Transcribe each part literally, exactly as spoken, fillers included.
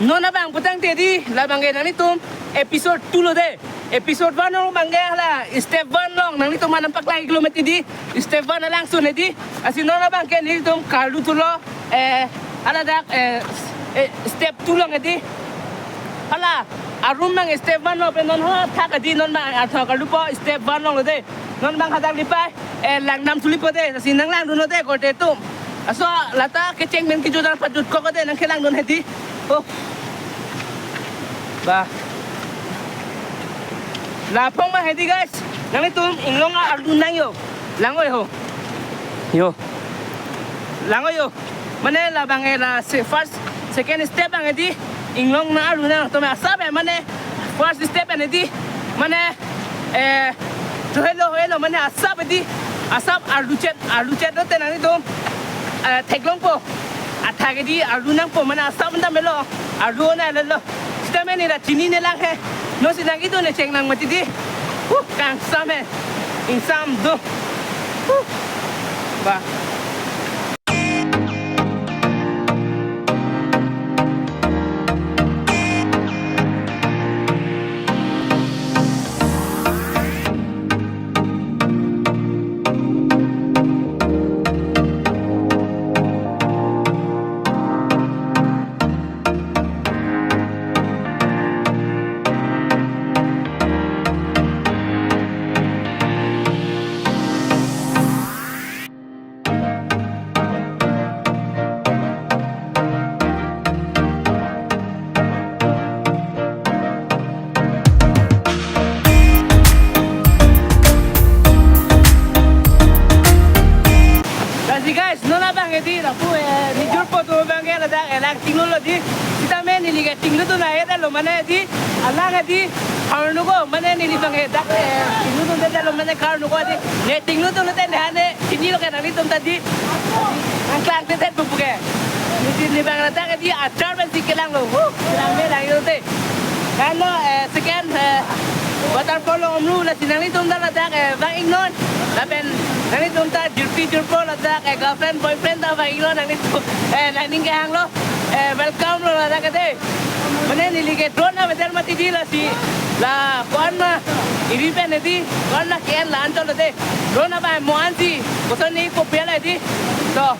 Non abang putangte di, labang ke nanglitum episode two lo de. Episode one along abang ke hala step one along nanglitum aphan nangpaklang-iklo mati di. Step one alangsun hedi. Lasi non abang ke nelitum karlu thulo, eh, haladak, eh, eh, step two along hedi. Hala arum abang step one along pen non ha thak hedi, non abang artho karlupo step one along lo de. Non abang hadak lipai, eh, langdam sulipo de. Lasi nanglangdun lo de korte atum. Laso lata kecheng pen kejut aphan jutkok de, nangkelangdun hedi. Oh. Ba. La aphong abang hedi guys. Nanglitum inglong arlu nang yo. Lang-oi ho. Yo. Lang-oi yo. Mane labang ke la se first, second step abang hedi inglong nang arlu nang. Tome asap he mane first step abang hedi. Mane, eh, jo helo, helo, mane asap hedi, asap arlu chet, arlu chet lote nanglitum, eh, theklongpo. Athak hedi arlu nangpo, mane asap manda melo, arlu na lelo. Sitame neli chinine lang he. Non si nangkedo ne cheng lang mati di. Huh, kangsam he. Ingsam do. Huh. Ba. Lasi guys, non abang ke di lapu, eh, nejirpo atum abang ke ladak, eh, lang tinglo lo di. Sitame neli ke tinglutun ahe ta lo mane di, alang ke di, karnoko, mane neli abang ke dak, eh, tinglutun ta lo mane karnoko di. Ne tinglutun te ne hane, chinilo ke nanglitum ta di. Nangklang te te pupu ke. Neli, neli abang ladak ke di achar pen si kelanglo. Huh, kelang me lang yo te. Kan lo, eh, second, eh, waterfall along omlu, lasi nanglitum ta ladak, eh, vang-iknon. Lapen nanglitum ta jirpi jirpo ladak, eh, girlfriend, boyfriend ta vang-iknon nanglitum. Eh, nangning kehanglo. Eh, welcome lo ladak ke de. Mane neli ke drone avedal mati di lasi. La ko-an ma iri pen hedi, ko-an ma ke-en la-an cholo de. Drone abang mo-an si, koson ne ko pia la di. To,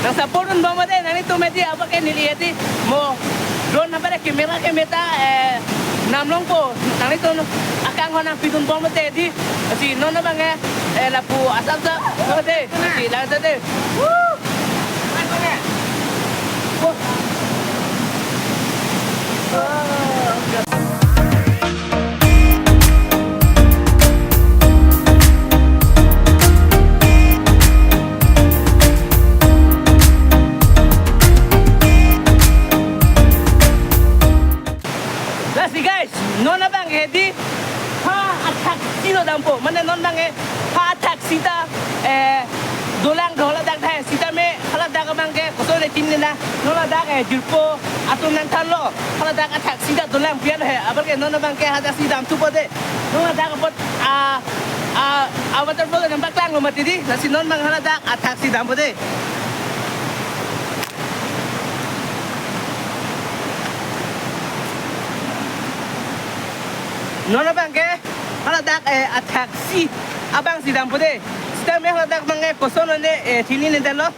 nang support dunbom mati, nanglitum hedi, apar ke neli hedi. Mo drone abang ke camera ke meta, eh, namlongpo, nanglitum akang ho nangpidunbom mati di. Lasi non abang ke, eh, lapu asap sa, mati, lasi lang sa de. Woo! Lasi guys, non abang ke hedi, ha athaksi lo dampo, mane non abang ke ha athaksi ta, eh, dolang do ladak dai, sitame haladak abang ke koson le chinine na, non ladak, eh, jirpo atum nangthanlo, haladak athaksi ta dolang pian he, apar ke non abang ke ha athaksi damthupo de, non ladak apot, ah, ah, ah, waterfall nangpaklanglo mati di, lasi non abang haladak athaksi dampo de. Non abang ke haladak, eh, athaksi abang si dampo de. Sitame haladak abang ke koson ne, eh, chinine detlo.